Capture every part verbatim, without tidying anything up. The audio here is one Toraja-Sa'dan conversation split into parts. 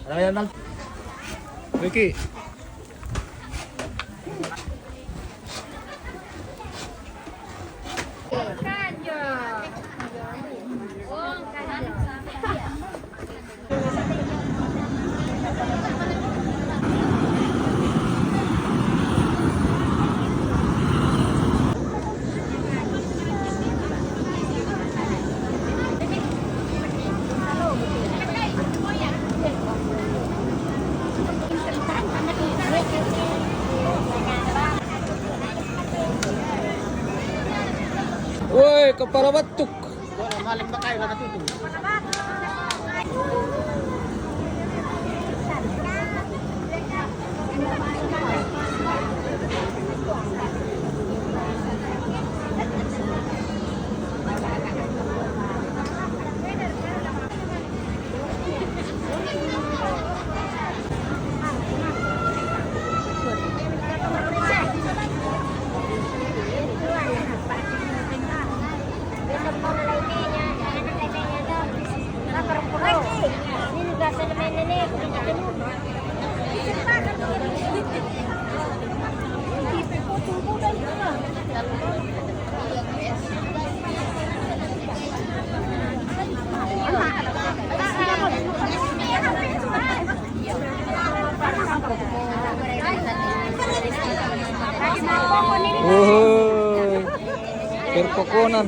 Ano yan, Nang? Ricky. Woi, kepala batuk. Wuhuu. Perkokonan.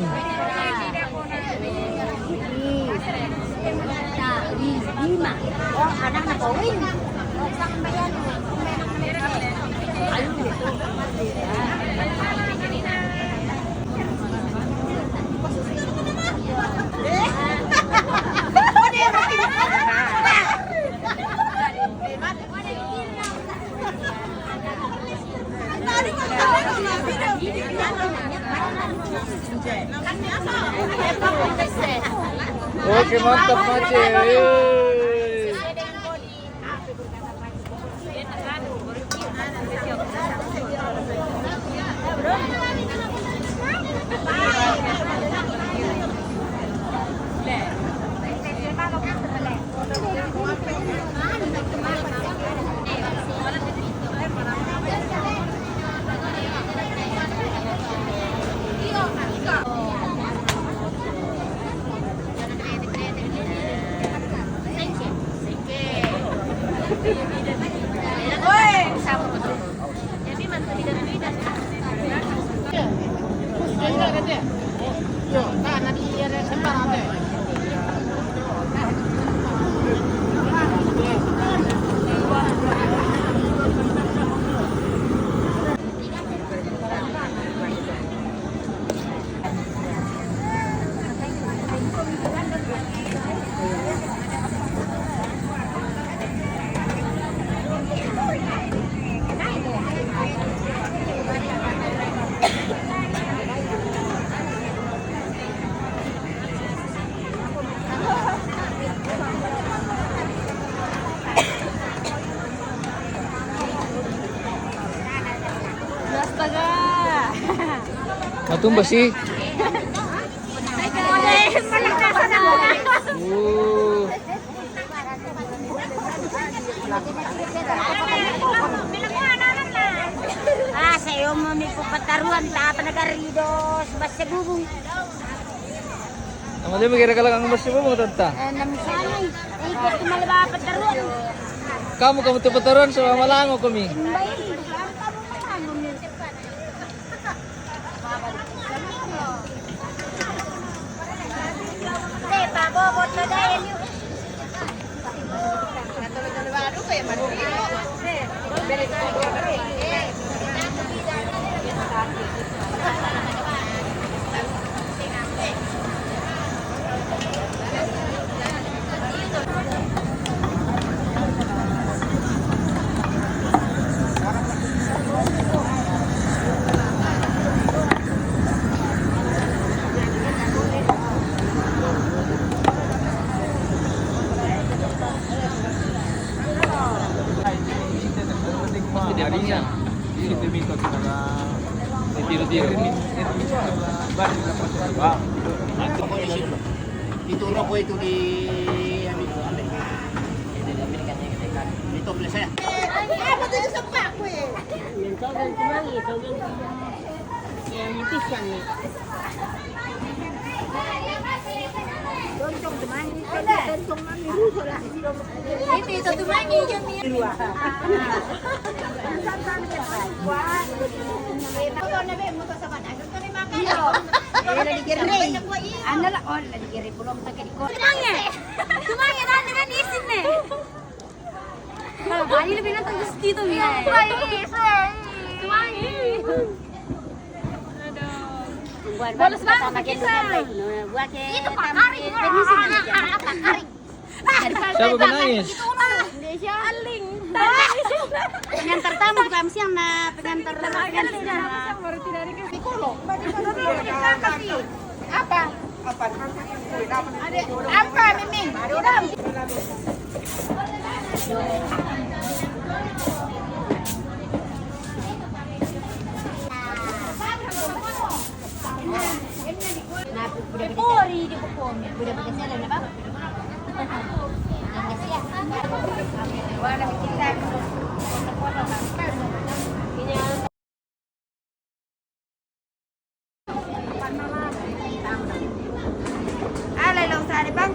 Oke, mantap, Mace. Yeay. Astaga. Matumba sih. Uh. Ah, sa'yo mo may papataruan, tapa na garido, basta bubong. Ang mali, magkira ka lang ang basta bubong, tanta. Eh, namisanay. Eh, gusto malaba pataruan. Kamu, kamu ti pataruan, sa malango kami. Imbay, ang kamu malango. Tiro-tiro. Itu rokok itu di Amerika. Apa tuh, sempak gue? Yang kau ganti lagi, kau ganti yang itu kan. Doncong temangi, doncong mami rusuh lah. Itu, itu temangi, jam ini. Iya, lagi kiri. Anda lah, oh, lagi kiri, belum pakai di kota. Temangi. Temangi, nanti kan isin nih. Kalau Bali lebih nonton ke situ, Mia. Tuai, tuai. Tuai. Aduh. Balas banget sama kita. Buat ke itu Pak Karik. Permisi, Mia. Pak Karik. Siapa menangis? Itu orang Indonesia. Aling. Pengantar tamu bukan siang, nah, pengantar, pengantar tamu. Baru tidak ada. Apa? Apa? Ada apa, Miming? Nah, udah begitu. Pori di buku. Udah begitu, ada apa? Yang kasihan. Wah, ada kita. Foto-foto, Bang.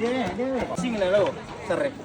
Ini Sing lelo, sere.